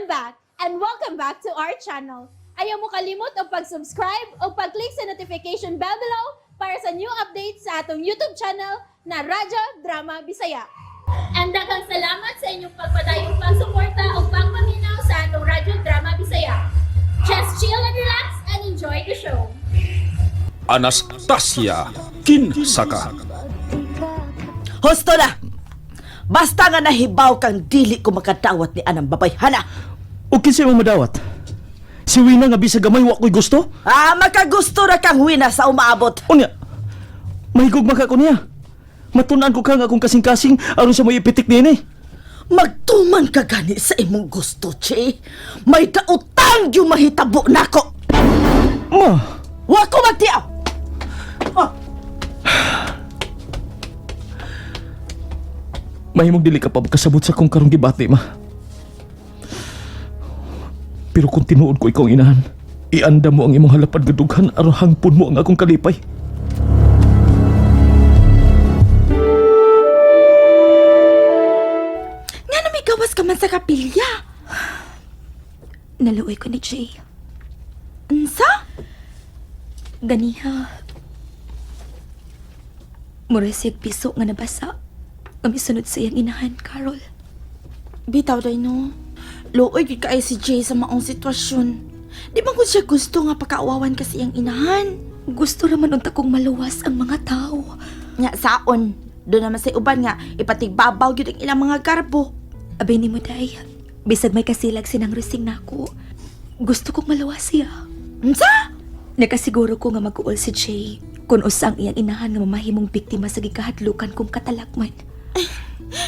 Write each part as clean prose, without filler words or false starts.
I'm back and welcome back to our channel. Ayaw mo kalimot og pag-subscribe o pag-click sa notification bell below para sa new updates sa atong YouTube channel na Radyo Drama Bisaya. And daghang salamat sa inyong pagpadayong pagsuporta o pagpaminaw sa atong Radyo Drama Bisaya. Just chill and relax and enjoy the show. Anastasia Kinsaka. Husto na! Basta nga nahibaw kang dili ko makadawat ni anang babayhana. O kinsa mo madawat? Si Wina nga bisag gamay wa ko'y gusto? Ah, makagusto ra kang Wina sa umaabot. Unya, mahigugma ka ko niya. Matunan ko ka nga akong kasing-kasing aron sa mo ipitik niini. Magtuman ka gani sa imong gusto, Che. May daotang yung mahitabo nako. Ma, Wa ko magtiaw. Oh, mahimong dili ka pa makasabot sa akong karong gibati, ma. Pero kung tinuod ko ikaw ang inahan, ianda mo ang imong halapad nga dughan aron hangpon mo ang akong kalipay. Nga na may gawas ka man sa kapilya. Naluoy ko ni Jay. Unsa? Ganiha. Mura siyag piso nga nabasa. Nga misunod sa iyang inahan, Carol. Bitaw day no. Luoy gyud kaayo si Jay sa maong sitwasyon. Di man kun siya gusto nga pakaawawan kasi iyang inahan. Gusto raman unta kong maluwas ang mga tao. Nga saon, do naman sa uban nga ipatigbabaw gyud ang ilang mga garbo. Abay ni mo, Day. Bisag may kasilag sinang rising nako. Gusto kong maluwas siya. Unsa? Nakasiguro ko nga mag-uol si Jay kung usa ang iyang inahan nga mamahimong biktima sa gikahadlukan kong katalakman.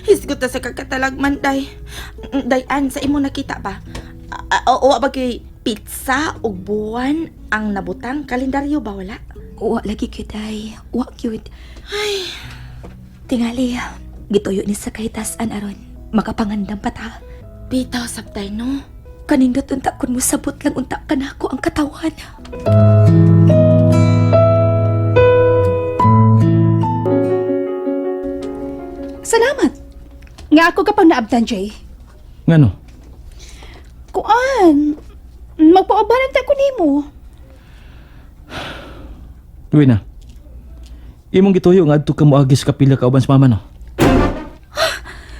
Hisgot ta sa kakatalagman day. Dayan sa imo nakita ba? Oo ba kay pizza ug buwan ang nabutang kalendaryo ba wala? Wa lagi cute ay. Wa cute. Ay. Tingali, gituyo ni sa kahitasan aron. Makapangandam pa ta. Bitaw sabtay no. Kanindot unta kun mosabot lang unta kanako ang katawan. Salamat. Nga ako ka pang naabtan, Jay. Ngano? Kuan, magpaubanan ta ko nimo. Wina. Imong gituyo nga adto ka moagi sa kapilya kauban sa mama no.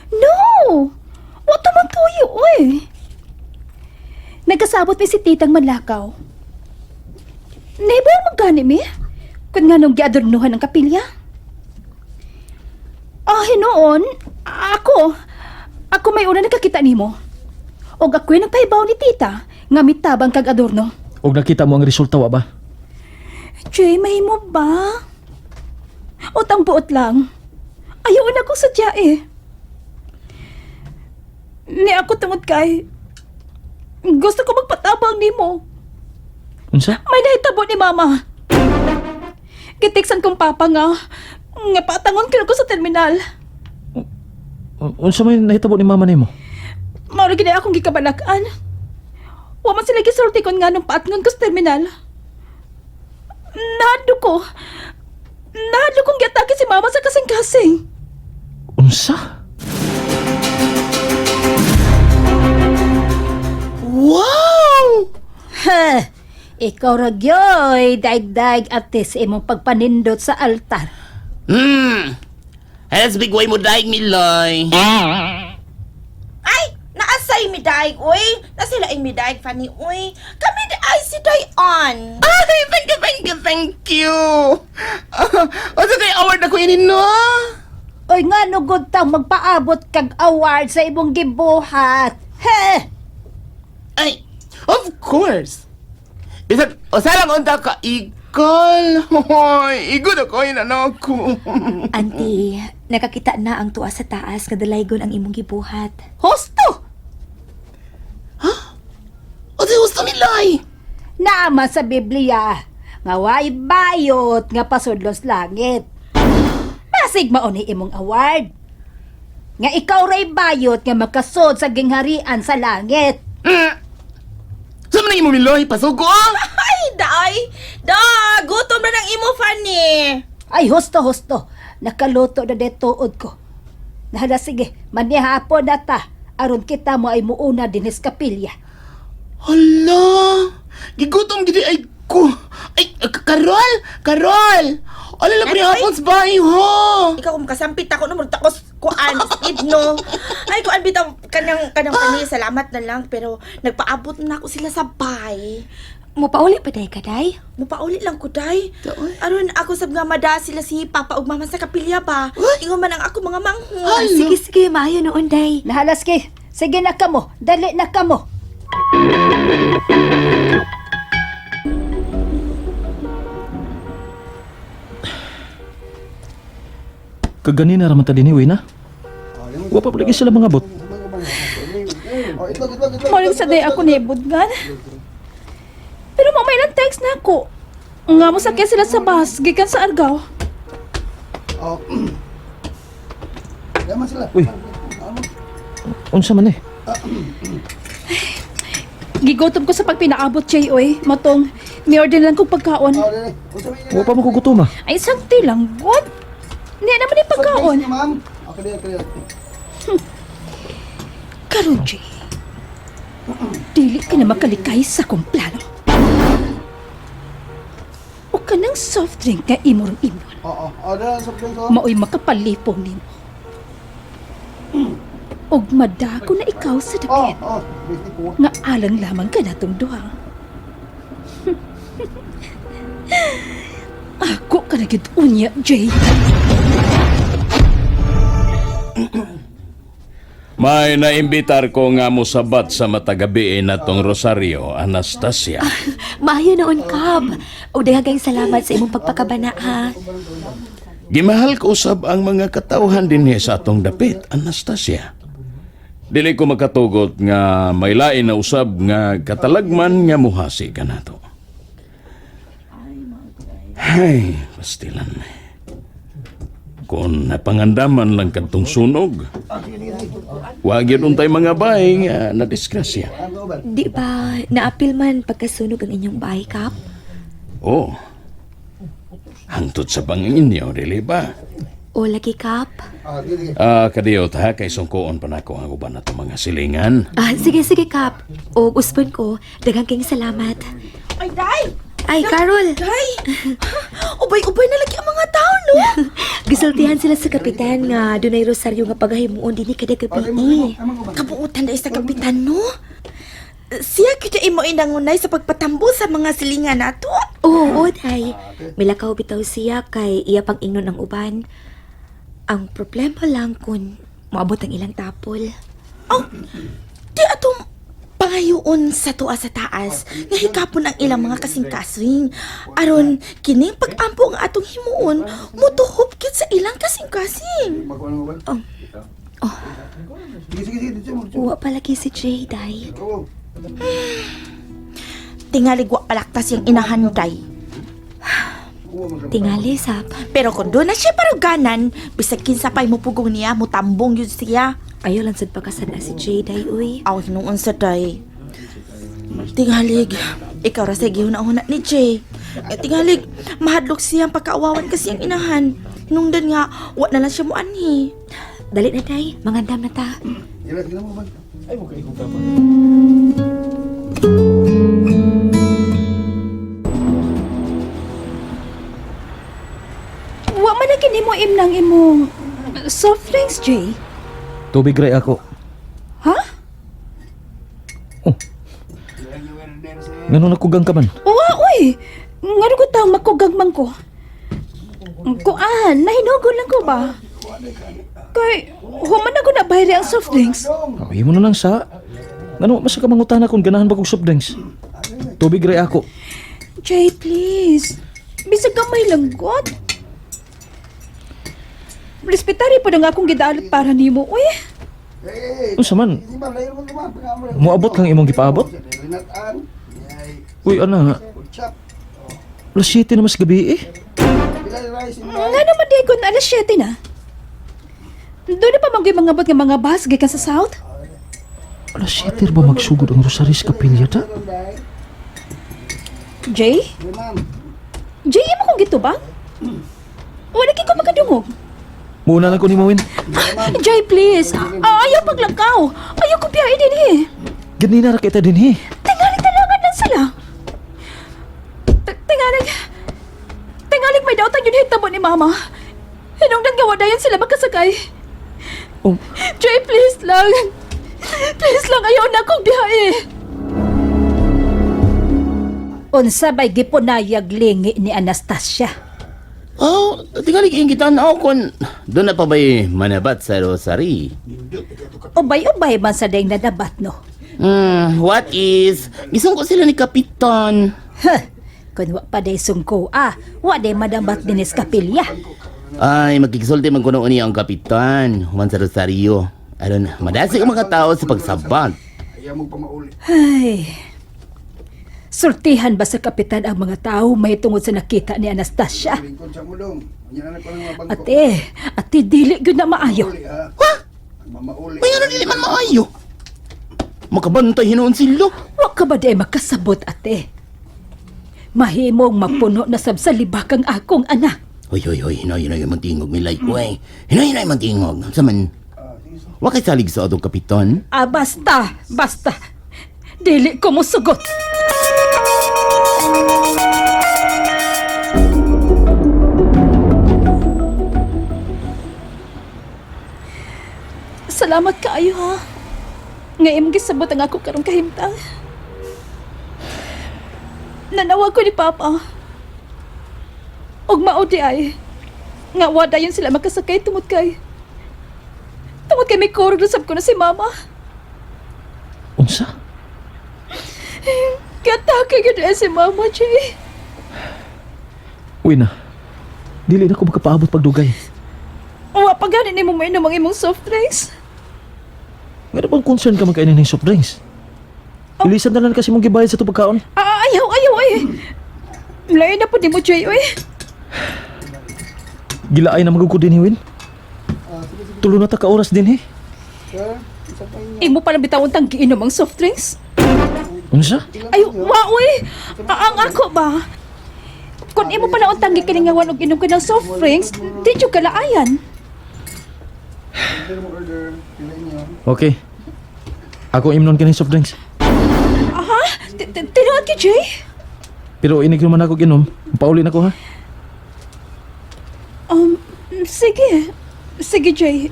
No! Wa to man tuyo, oy. Nagkasabot mi si Titang Manlakaw. Neighbor man gani mi? Kun nga nung giadornuhan ang kapilya. Ah, hinoon, ako. Ako may una nakakita nimo. Og ako'y nagpahibaw ni Tita nga mitabang kag adorno. Og nakita mo ang resulta wa ba? Jay, mahimo ba? Utang buot lang. Ayaw na kong sadya eh. Ni ako tungod kay... Gusto ko magpatabang nimo. Unsa? May nahitabo ni Mama. Gitiksan kong papa nga. Nga patangon kino ko sa terminal. Unsa may nahitabo ni mama nimo? Mao ra gid ay akong gikabalakan. Wa man sila gisulti kon nga nung paatngon ko sa terminal. Nahadlo ko. Nahadlo kong giatake si Mama sa kasing-kasing. Unsa? Wow! Ha, ikaw ra gyoy, daig-daig ate sa imong pagpanindot sa altar. Halas bigway mo daig miloy. Ay, naasay mi daig oy. Nasila ay mi daig Fanny oy. Kami di ay si Dayan. Ay, thank you, thank you, thank you. Ano kay award ako ini no? Oy nga no good tang magpaabot kag award sa imong gibuhat. He, Ay, of course. Bisag usa lang unta ka ikol. Hoy, igod ako ina na ako. Auntie, nakakita na ang tuwa sa taas nga dalaygon ang imong gibuhat. Husto! O di gusto miloy. Naama sa Biblia nga way bayot nga pasudlos langit. Basig mao ni imong award. Nga ikaw ray bayot nga makasud sa gingharian sa langit. Sa man ang imo miloy pasugo ah. Ay, day. Da, gutom na ng imo Fanny. Ay husto husto, nakaluto na de tuod ko. Nala sige, manihapon na ta. Aron kita mo ay muuna dinhi sa kapilya. Hala! Gigutom gid ay ko. Ay, Karol! Karol! Ala la pre hapon sa bahay ho. Ikaw kung makasampit ako no takos kuan speed no. Ay kuan bitaw kanang kanang kani salamat na lang pero nagpaabot na ako sila sa bay. Mupauli pa day ka, day? Mupauli lang ko day. Aron ako sab nga mada sila si papa ug mama sa kapilya ba. Ingon man ang ako mga manghod. Ah, sige, sige, maayo noon, day. Nahalas kay, sige na kamo, dali na kamo. Kaganina raman ta dinhi, Wina. Wa pa lagi sila mga bot. Maling sa day ako ni Budgan. Pero mamay lang text na ako. Nga mo sakya sila sa bus, gikan sa Argao. Uy. Unsa man eh? Gigutom ko sa pagpinaabot, Jay, oy. Matong, may order lang kong pagkaon. Wa pa mo kugutom ah. Ay, sakti lang, what? Hindi naman yung pagkaon. Karon, Jay. Dili ka na makalikay sa kong plano. O ka ng soft drink nga imorong imon. Maoy makapalipong nimo. Og madako na ikaw sa dapit. Nga alang lamang ka natong duha. Ako ka na gid unya, Jay. May naimbitar ko nga mosabat sa matagabi na tong Rosario, Anastasia. Maayo noon, Kap. O daghang salamat sa imong pagpakabana, ha? Gimahal ko usab ang mga katawhan dinhi sa atong dapit, Anastasia. Dili ko makatugot nga may lain na usab nga katalagman nga muhasi ka nato. Ay, pastilan. Kung napangandaman lang kadtong sunog, wag yun untay mga bay nga nadisgrasya. Di ba, naapil man pagkasunog ang inyong bahay, Kap? Oh, hangtod sa bangin inyo, dili ba? O lagi, Kap? Ah, kadiyot ha, kay sungkoon pa nako ang uban na mga silingan. Ah, sige, sige, Kap. O usbon ko, daghang kayong salamat. Ay day. Ay, Carol! Day. Ubay-ubay na lagi ang mga tao no. Gisultihan sila sa kapitan nga dunay rosaryo nga pagahimuon dinhi kada gabi. Kabuutan dai sa kapitan no. Siya kita imo inangunay sa pagpatambo sa mga silingan nato. Oo, oo, day. Milakaw bitaw siya kay iya pang ingnon ang uban. Ang problema lang kung moabot ang ilang tapol. Oh, di atong pangayoon sa tuwa sa taas nga hikapon ang ilang mga kasing-kasing. Aron kining pag-ampo nga atong himuon motuhop gyud sa ilang kasing-kasing. Wa palagi si Jay, day. Tingali wa palaktas yang inahanday. Tingali, sap. Pero kung doon na siya paruganan, bisag kinsa pa'y mupugong niya, mutambong yun siya. Ayaw lang sad pagkasada si Jay, day, uy. Aw, hinuon sa day. Tingalig, ikaw ra sa gihuna-huna ni Jay. Eh, tingalig, mahadlok siyang pagkaawawan kasi ang inahan. Hinungdan nga, wa na lang siya muanhi. Dali na, day. Mangandam na ta. Wa man na kini mo imnang imong soft drinks, Jay. Tubig ray ako. Ha? Oh. Ngano nagkugang ka man? Wa, uy. Ngano ko taong makugag man ko. Kuan, nahinugol lang ko ba? Kay, human na ko na bayri ang soft drinks. Ay mo na lang sa. Ngano mas ka mangutana kung ganahan ba kog soft drinks? Tubig ray ako. Jay, please. Bisag gamay lang, God. Respetari pa na nga akong gidalot para nimo, uy. Unsa man? Moabot kang imong gipaabot? Uy, ana. Alas 7 na mas gabi eh. Nga naman di ko na alas 7 na. Doon na pa manggoy mga bot nga mga bus gikan sa South. Alas 7 ba magsugod ang Rosaris Kapilya ta? Jay? Jay, imo kong gitubang? Wala kay ko makadungog. Muna lang ko ni Mawin. Jay, please. Ah, ayaw paglakaw. Ayaw Ganina ra kita dinhi. Tingali talangan lang sila. Tingalig... Tingalig may dautan yun hitabo ni Mama. Hinungdan nga wadayon sila makasakay. Oh. Jay, please lang. Please lang, ayaw na akong biyahe. Unsa bay gipunayag lingi ni Anastasia? Oh, tingali giinggitan ako kon doon na pa ba'y manabat sa rosary? Ubay-ubay man sa dayng nadabat no. What is? Gisungko sila ni Kapitan. Huh. Kun wa pa day sungko ah, wa day madabat dinis kapilya. Ay, magkikisulti man kuno niya ang kapitan. Human sa Rosario. Aron, madasi ang mga tao sa pagsabat. Ay. Sultihan ba sa kapitan ang mga tao may tungod sa nakita ni Anastasia? Ate, ate dili gyud na maayo. Ha? May ano dili man maayo. Makabantay hinuon sila. Wa ka ba di makasabot, ate? Mahimong mapuno na sab sa libak ang akong anak. Hoy, hoy, hoy, hinay, hinay, mantingog, milay ko eh. Hinay, hinay, mantingog. Sa man, wa kay salig sa atong kapitan. Ah, basta, basta. Dili ko musugot. Salamat kaayo ha. Nga imong gisabot ang ako karong kahimtang. Nanawag ko ni Papa. Og mao di ay. Nga wa dayon sila makasakay tungod kay. Tungod kay may kurog na sab ko na si Mama. Unsa? Katake gyud eh si Mama, Jay. Uy na. Dili na ko makapaabot pagdugay. Wa pa gani nimo mainom ang imong soft drinks. Nga bang concern ka magkainin ng soft drinks? Ilisan na lang kasi mong gibayad sa ito pagkaon. Ah, ayaw, ayaw, ay. Lain na po ni mo, Jay, oy. Gilaay na magugod din hiwin. Tulo na ta ka oras din eh. Imo pa lang bitawon tang giinom ang soft drinks. Unsa? Ay, wa, oy. Ang ako ba? Kung imo pa lang tang gikiningawan og inom ka ng soft drinks, di jud kalaayan. Okay. Ako imnon kining soft drinks. Aha, tinuod ki, Jay? Pero inig naman ako ginom. Pauli na ko ha. Sige. Sige, Jay.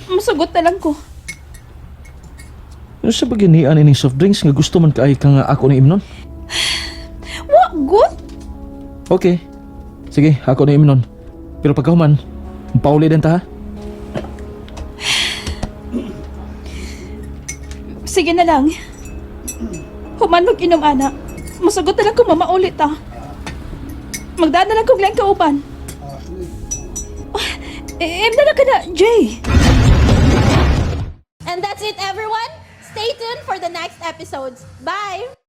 Musugot na lang ko. Unsa ba ginian ining soft drinks nga gusto man kaay ka nga ako ni imnon? Wa, good. Okay. Sige, ako ni imnon. Pero pagkahuman, pauli din ta ha. Sige na lang. Human mag-inom, ana. Musugot na lang kung mama ulit, ah. Magdaan na lang kong lang kauban. Ah, eh, na lang ka na, Jay. And that's it, everyone. Stay tuned for the next episodes. Bye!